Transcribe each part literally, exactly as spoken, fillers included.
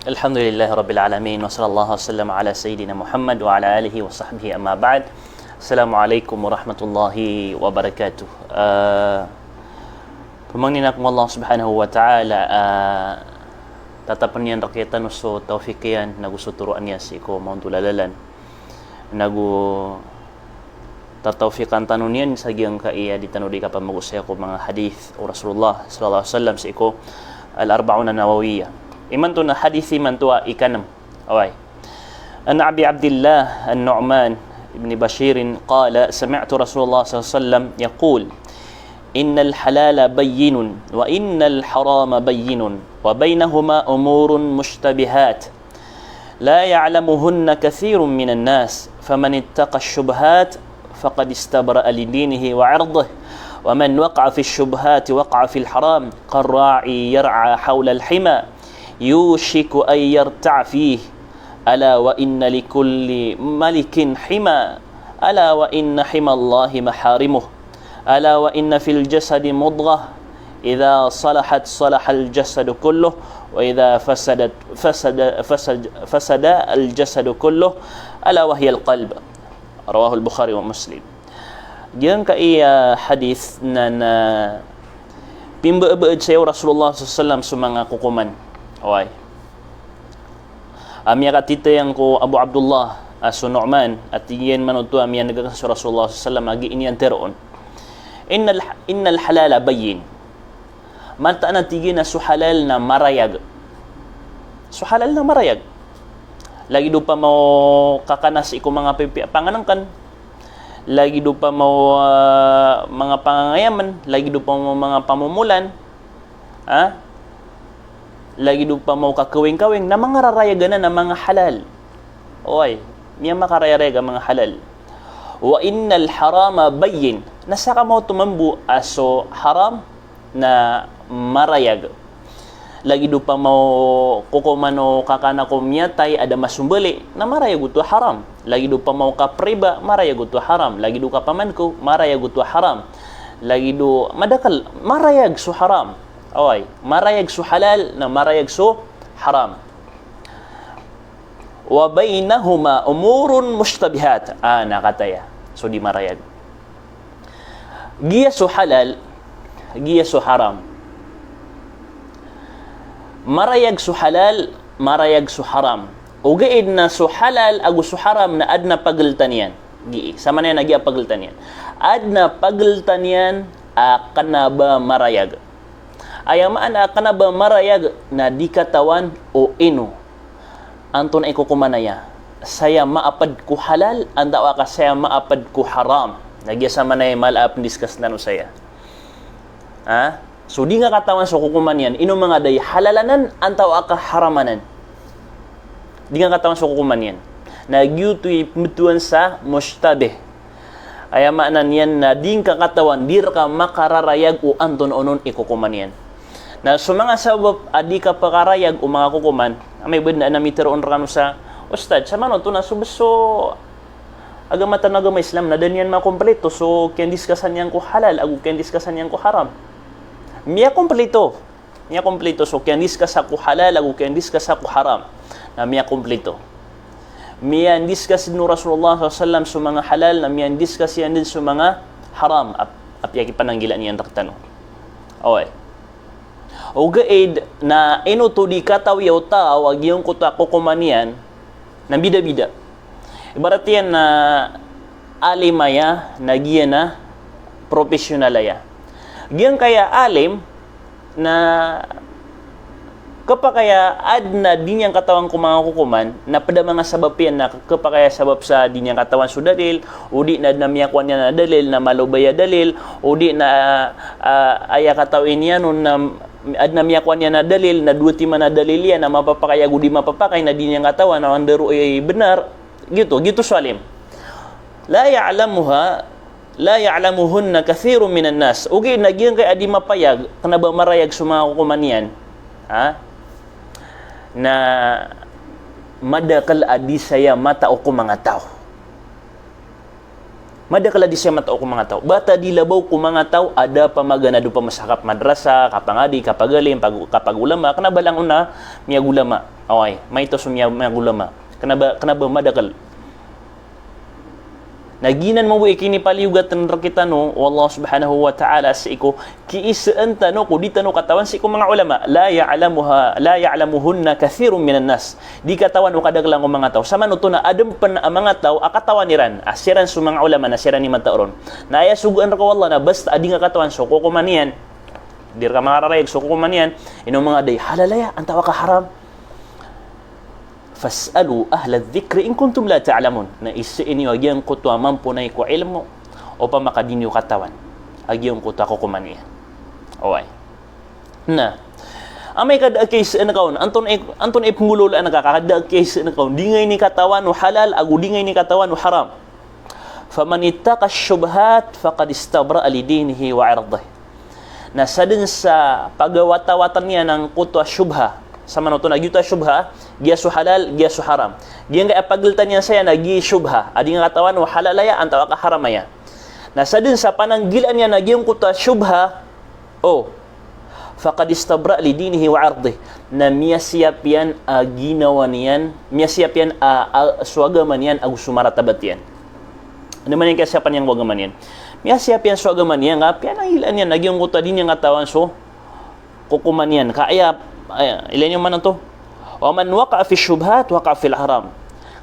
Alhamdulillahi Rabbil Alamin, wa sallallahu wa sallam ala Sayyidina Muhammad wa ala alihi wa sahbihi, amma ba'd. Assalamu alaikum warahmatullahi wabarakatuh. Ah, pamangnin akn o Allah Subhanahu wa Ta'ala, ah, tatapn iyan rktano so tawfiq iyan, nago so toroan iyan sii ko maontol a lalan. Nago tatawfiqan tano niyan sa giyangkai a dii tano dii kapamagosaya ko manga hadith o Rasulullah sallallahu alaihi wasallam sii ko Al-Arba'un An-Nawawiyah. Imanto na hadith imanto a ikanm. Oway. An Abi Abdillah An-Nu'man ibn Bashir qala, sami'tu Rasulullah sallallahu alaihi wasallam yaqul, innal halala bayyinun wa innal harama bayyinun wa baynahuma umurun mushtabihat. لا يعلمهن كثير من الناس، فمن اتقى الشبهات فقد استبرأ لدينه وعرضه، ومن وقع في الشبهات وقع في الحرام، كالراعي يرعى حول الحمى يوشك أن يرتع فيه، ألا وإن لكل ملك حمى، ألا وإن حمى الله محارمه. ألا وإن في الجسد مضغة، إذا صلحت صلح الجسد كله، وإذا فسدت فسد، فسد، فسد الجسد كله، ألا وهي القلب. رواه البخاري ومسلم. Giyangkai a hadith na, na pimbabaad saya o Rasulullah sallallahu alaihi wasallam so manga kokoman. Oway. A miyakatitayan ko Abu Abdullah, a so Nu'man, a tig iyan man oto a miyaneg akn so Rasulullah sallallahu alaihi wasallam a giya niyan tharoon. Innal, innal halala bayyin. Mataan a tig iyan a so halal na marayag. So halal na marayag. Lagid o pamaw kakana sii ko manga pipiya a pangnngkn. Lagid o pamaw, ah, manga pangangayamn. Lagid o pamaw manga pamomolan. Ha? Lagid o pamaw kakawingkawing na manga rarayag anan a manga halal. Oway, miyamakarayarayag a manga halal. Wa innal harama bayyin. Na sakamaoto mambo a so haram na marayag. Lagid o pamaw kokoman o kakana ko miyatay a da masombali, na marayag oto a haram. Lagid o pamaw kapriba, marayag oto a haram. Lagid o kapamankaw, marayag oto a haram. Lagid o madakl, marayag so haram. Oway, marayag so halal, na marayag so haram. Wa baynahuma umurun mushtabihat. Ah, na kataya. So di marayag. Giya so halal, giya so haram. Marayag so halal, marayag so haram. Ogaid na so halal ago so haram na adn a pagltan iyan. Gii, samanaya na giya pagltan iyan. Adn a pagltan iyan a kna ba marayag. Aya maana a kna ba marayag na di katawan o ino. Antonaa i kokoman aya? Saya maapd ko halal, antaa ka saya maapd ko haram. Na giya samanaya i mala a pndiskas tano saya. Ha? So di nga katawan so kokoman iyan, ino manga da i halal anan, antaa ka haram anan. Di nga katawan so kokoman iyan. Na giyoto i pmbtowan sa mushtabih. Aya maana niyan na di ngka katawan, di rka makararayag o antonaa onon i kokoman iyan. Na so manga sabap a di kapakarayag o manga kokoman, amay ba dn a mitharo on rkano sa, Ustadh, samanoto na so bs so agama tano a agama Islam na da niyan makomplito so kiyandiskasan iyan ko halal ago kiyandiskasan iyan ko haram. Miyakomplito. Miyakomplito so kiyandiskasa ko halal ago kiyandiskasa ko haram. Na miyakomplito. Miyandiskas dn o Rasulullah sallallahu alaihi wasallam so manga halal, na miyandiskas iyan dn so manga haram. Ap-, apiya kipananggilaan iyan rktano. Oway. Ogaid na ino oto di katawi o taw a giyangkoto a kokoman iyan na bida-bida. Ibarat iyan na alim aya, na giya na professional aya. Giyangkaya alim na khapakay a adn a di niyan katawan ko manga kokoman, na pd a manga sabap iyan na khapakay a sabap sa di niyan katawan so dalil, o di na adn a miyakowa niyan a dalil na malobay a dalil, o di na, ah, aya katawi niyan on na adn a miyakowa niyan a dalil na dowa timan a dalil iyan na mapapakay ago di mapapakay na di niyan katawan na anda roo i bnar. Giyoto, giyoto so alim. La ya'lamuha, la ya'lamuhunna kathirun minan nas. Ogaid na giyangkaya a di mapayag, kna ba marayag so manga kokoman iyan. Ha? Na madakl a di saya matao ko manga taw. Madakl a di saya matao ko manga taw. Ba ta di labaw ko manga taw a da pamaganad o pamasakap madrasa, kapangadi, kapagalim, pag-, kapagolama, kna ba langon a miyagolama. Oway, maito so miyag-, miyagolama. Kena ba, kena ba madakel. Na giyanan mambo i kinipaliyogat rektano o Allah Subhanahu wa Ta'ala sii ko kiisaan tano ko di tano katawan sii ko manga olama. La ya'lamuha, la ya'lamuhunna kathirun minan nas. Di katawan o kadaklan ko manga taw. Samanoto na aden pen a manga taw a katawan iran. A siran so manga olama na siran i matao ron. Na aya sogoan reka o Allah na basta a di nga katawan so kokoman iyan. Di reka makararayag so kokoman iyan. Ino manga day, halal aya, antaa ka haram. Fas'alu ahla dhikri in kuntum la ta'lamun. Na isii niyo a giyangkoto a mamponay ko ilmo, opama ka di niyo katawan a giyangkoto a kokoman iyan. Oway. Na amay ka da a kiisaan ka on, antonaa i, antonaa i penggolawlaan ka, ka da a kiisaan ka on, di nga ini katawan o halal, ago di nga ini katawan o haram. Faman ittaqa shubhat faqad istabra'a li dinihi wa irdih. Na saden sa pagawatawatan iyan angkoto a shubha. Samanoto na giyoto a shubha, giya so halal, giya so haram. Giyangkaya pageltan iyan saya na giya shubha. A di nga katawan o halal aya, antaa ka haram aya. Na saden sa pananggilaan iyan a giyangkoto a shubha, o, faqad istabra'a li dinihi wa irdih. Na miyasiyap iyan a ginawa niyan, miyasiyap iyan a, a, so agama niyan ago so maratabat iyan. Ino man iyan kiyasiyapan iyan ko agama niyan? Miyasiyap iyan so agama niyan, ka piyananggilaan iyan a giyangkoto a di niyan katawan so kokoman iyan. Ka aya, aya, ilay niyo man oto. Wa man waqa'a fi shubhat waqa'a fil haram.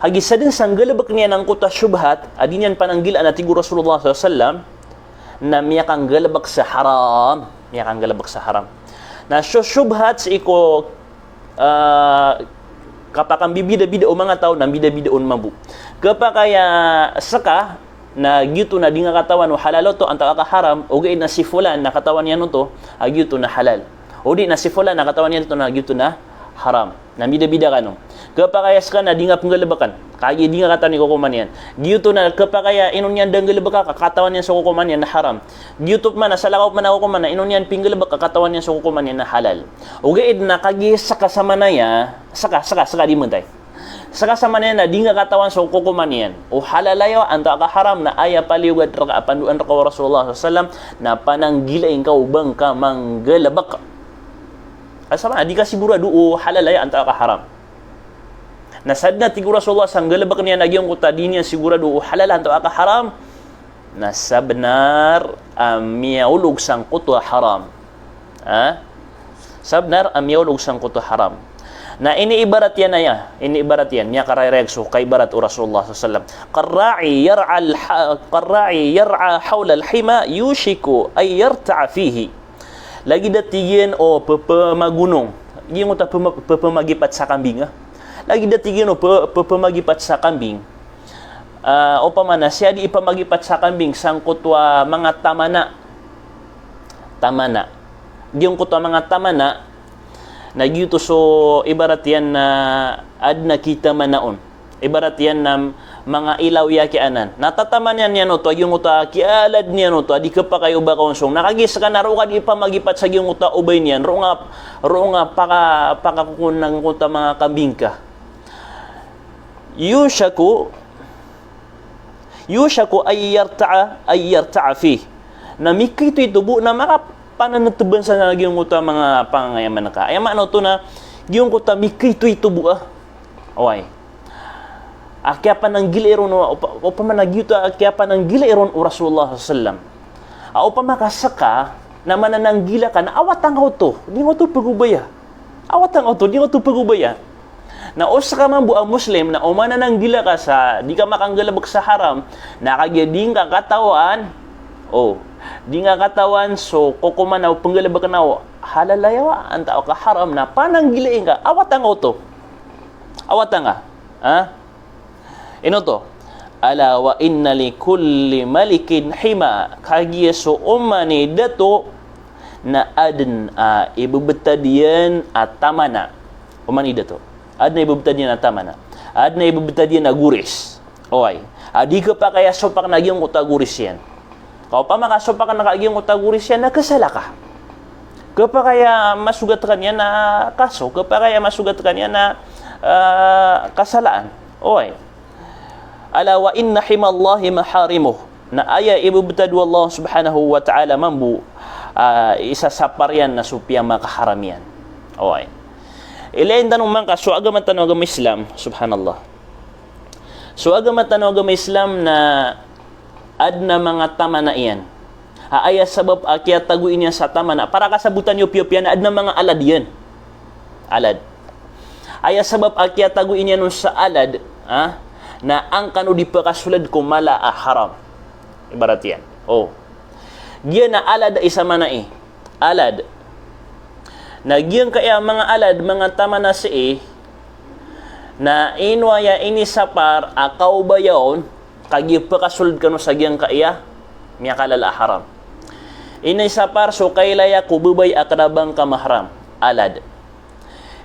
Kagiya saden sa nggalebek niyan angkoto a shubhat, a di niyan pananggilaan a tig o Rasulullah sallallahu alaihi wasallam, na miyakanggalebek sa haram. Miyakanggalebek sa haram. Na so shubhat sii ko, ah, kapakambibidabida o manga taw na mbidabida on mambo. Kepakay a seka na giyoto na di nga katawan o halal oto antaa ka haram, ogaid na si fulan na katawan iyan oto a giyoto na halal. O di na si fulan na katawan iyan oto na giyoto na haram. Na mbidabida kano. Kepakay a seka na di nga penggalebekan. Kagiya di nga katawan i kokoman iyan. Giyoto na kepakay a ino niyan da nggalebeka ka katawan iyan so kokoman iyan na haram. Giyoto pman a salakaw pman a kokoman na ino niyan pinggalebek ka katawan iyan so kokoman iyan na halal. Ogaid na kagiya seka samanaya, seka, seka, seka di mentay. Seka samanaya na di nga katawan so kokoman iyan. O halal aya antaa ka haram na aya paliyogat reka a pandoan reka o Rasulullah sallallahu alaihi wasallam na pananggilain ka o ba ngka manggalebek. Asal a di ka sigurado o halal aya antaa ka haram. Na saden a tig o Rasulullah sa nggalebek niyan a giyangkoto a di niyan sigurado o halal antaa ka haram, na sabenar a miyaolog sangkoto a haram. Ha? Sabenar a miyaolog sangkoto a haram. Na iniibarat iyan aya, iniibarat iyan, miyakarayrayag so kaibarat o Rasulullah sallallahu alaihi wasallam. Karra'i yar'a al-ha-, karra'i yar'a hawla al-hima yushiku ay yarta'a fihi. Lagid a tig iyan o pepemagonong. Giyangkoto a pema-, pepemagipat sa kambing, ah. Lagid a tig iyan o pe-, pepemagipat sa kambing. Ah, opama na siya di ipamagipat sa kambing sangkoto a manga tamana. Tamana. Giyangkoto a manga tamana. Na giyoto so ibarat iyan na aden a kitamanaon. Ibarat iyan na manga ilaw iya kiyanan. Na tataman iyan iyan oto, a giyangkoto a kiyalad niyan oto, a di kepakay o ba kaonsong. Na kagiya seka na roo ka di ipamagipat sa giyangkoto a obay niyan, roo nga, roo nga paka-, pakakokonan angkoto a manga kambing ka. Yushaku, yushaku ay yarta'a, ay yarta'a fi. Na mikaito-ito bo, na makapananeteb sa giyangkoto a manga pangangayaman ka. Aya maana oto na giyangkoto a mikaito-ito bo, ah. Oway. A kiyapananggilai ron o, opa-, opama na giyoto a kiyapananggilai ron o Rasulullah sallallahu alaihi wasallam. A opama ka seka na manananggila ka na awatan ka oto, di nga oto pegobaya. Awatan ka oto, di nga oto pegobaya. Na o seka mambo a Muslim na o manananggila ka sa di ka makanggalebek sa haram, na kagiya di nga katawan, o, di nga katawan so kokoman o penggalebek na o halal aya antaa ka haram, na pananggilai nga, awatan ka oto. Awatan ka. Ha? Ino oto? Ala wa inna li kulli malikin hima. Kagiya so oman i dato na aden a ibebetad iyan a tamana. Oman i dato. Aden a ibebetad iyan a tamana. Aden a ibebetad iyan a goris. Oway. A di kepakay a sopak na giyangkoto a goris iyan. Ka opama ka sopak na ka giyangkoto a goris iyan na kesala ka. Kepakay a masogat ka niyan na kaso, kepakay a masogat ka niyan na, eh, kasalaan. Oway. Ala wa inna himallahi maharimuh. Na aya ibebetad o Allah subhanahu wa ta'ala mambo, ah, isasapar iyan na so piyamakaharam iyan. Oway. Ilay tano man ka so agama tano a agama Islam, subhanallah. So agama tano a agama Islam na adn a manga tamana iyan. A aya sabap a kiyatagoan iyan sa tamana, para kasabotan iyo piyapiya na adn a manga alad iyan. Alad. Aya sabap a kiyatagoan iyan on sa alad, ha? Na angkano di pakasold ko mala a haram. Ibarat iyan. O. Giya na alad a isa mana i. Alad. Na giyangkaya manga alad, manga tamana sii, na ino aya inisapar a kaobaya on, kagiya pakasold kano sa giyangkaya miyakalala a haram. Inisapar so kailaya ko babay a kna ba ngka mahram. Alad.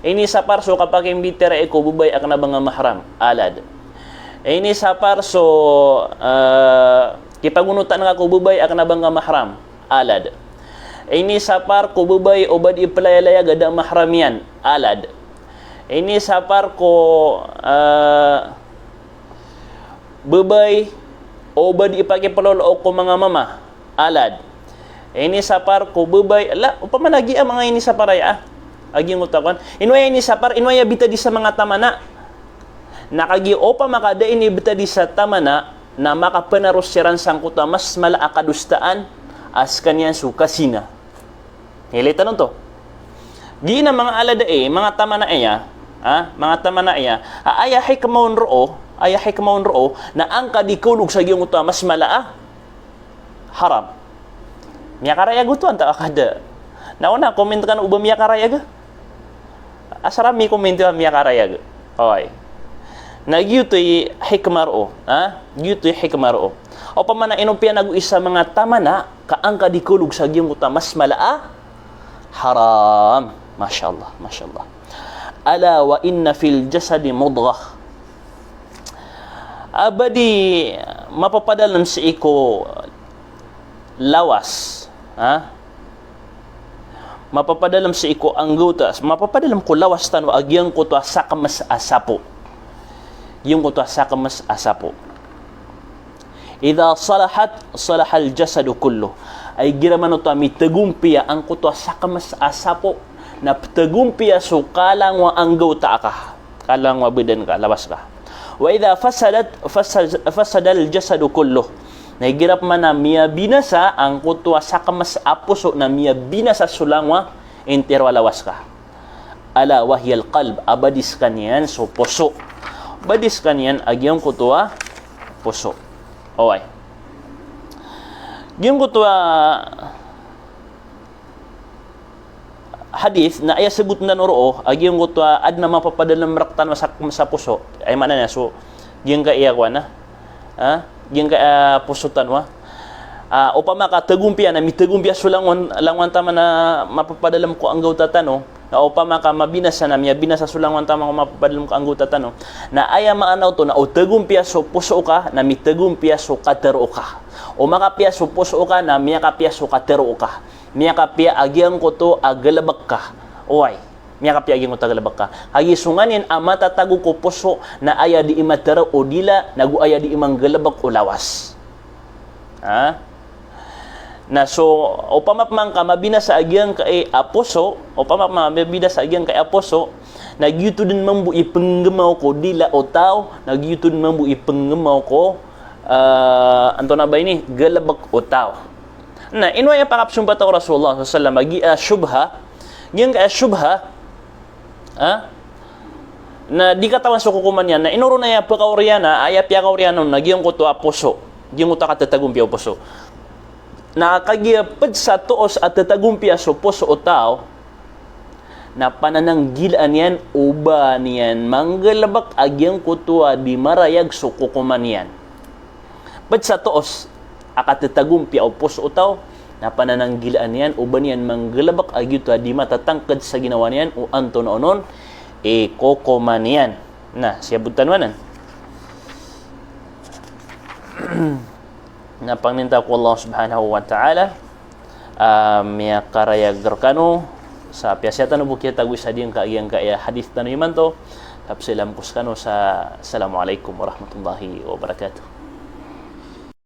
Inisapar so kapakimbitiyarai ko babay a kna ba ngka mahram. Alad. Inisapar so, eh, kipagonotan ka ko babay a kna ba ngka mahram. Alad. Inisapar ko babay o ba di playalayaga da mahram iyan. Alad. Inisapar ko, eh, babay o ba di pakiplolo ko manga mama. Alad. Inisapar ko babay, la, opama na giya manga inisapar aya, a giyangkoto a kowan. Ino aya inisapar, ino aya bitadi sa manga tamana. Na kagiya opama ka da ini bitadi sa tamana, na makapnaros siran sangkoto a mas mala a kadosaan, a skaniyan so kazina. Ilay tano oto. Giya na manga alad ai, manga tamana aya, ha? Manga tamana aya. A, aya hikmah on roo, aya hikmah on roo, na angka di kaolog sa giyangkoto a mas mala a haram. Miyakarayag oto antaa ka da. Na ona comment kano o ba miyakarayag. Asar a mi-comment a miyakarayag. Oway. Na giyoto i hikmah roo, ha? Giyoto i hikmah roo. Opama na ino piyan ago isa manga tamana ka angka di kaolog sa giyangkoto a mas mala a haram. Masha Allah, masha Allah. Ala wa inna fil jasadi mudghah. A ba di mapapadalm sii ko lawas, ha? Mapapadalm sii ko anggawta, mapapadalm ko lawas tano a giyangkoto a sakms a sapo. Giyangkoto a sakms a sapo. Idha salahat, salahal jasadu kulluh. Ay igira man oto a mitagompiya angkoto a sakms a sapo, na ptagompiya so kalangowan a anggawta aka. Kalangowan a badan ka, lawas ka. Wa idha fasadat, fasad-, fasadal jasadu kulluh. Na igira pman a miyabinasa angkoto a sakms a poso, na miyabinasa so langowan a intiro a lawas ka. Ala wa hiyal qalb, a ba di skaniyan so poso. Ba di skaniyan a giyangkoto a poso. Oway. Giyangkoto a hadith na aya sabotn tano roo, a giyangkoto a adn a mapapadalm rktano sa, sa poso. Aya maana niyan so, giyangkaya kowan a, ha? Giyangkaya poso tano a. A, opama ka tagompiya na mitagompiya so langowan, langowan taman a mapapadalm ko anggawta tano. Na opama ka mabinasa na miyabinasa so langowan taman a mapapadalm ko anggawta tano. Na aya maana oto na o tagompiya so poso ka, na mitagompiya so katharo ka. O makapiya so poso ka, na miyakapiya so katharo ka. Miyakapiya a giyangkoto a galbk ka. Oway. Miyakapiya a giyangkoto a galbk ka. Kagiya so nganin a matatago ko poso na aya dii matharo o dila, nago aya dii manggalbk o lawas. Ha? Na so, opama pman ka mabinasa a giyangkai a poso, opama pman mabinasa a giyangkai a poso, na giyoto dn mambo i pnggmaw ko dila o taw, na giyoto dn mambo i pnggmaw ko, ah, antonaa ba ini, galbk o taw. Na ino aya pakapsompata o Rasulullah sallallahu alaihi wasallam a giya shubha, giyangkaya shubha, ha? Na di katawan so kokoman iyan, na ino ron aya pkaoriyan, aya piyakaoriyan on, na giyangkoto a poso, giyangkoto a katatagompiya o poso. Na kagiya pd sa toos a tatagompiya so poso o taw, na panananggilaan iyan o ba niyan manggalbk a giyangkoto a di marayag so kokoman iyan. Pd sa toos a katatagompiya o poso o taw, na panananggilaan iyan o ba niyan manggalbk a giyoto a di matatangkd sa ginawa niyan o antonaa onon i kokoman iyan. Na, siyabot tano anan. Na pangninta ko Allah subhanahu wa ta'ala, ah, miyakarayag rkano sa piyasiyatan o bo kiyatagoy sa diyangka, giyangkaya hadith tano imanto. Kapsilam ko skano sa, Assalamu alaikum warahmatullahi wabarakatuh.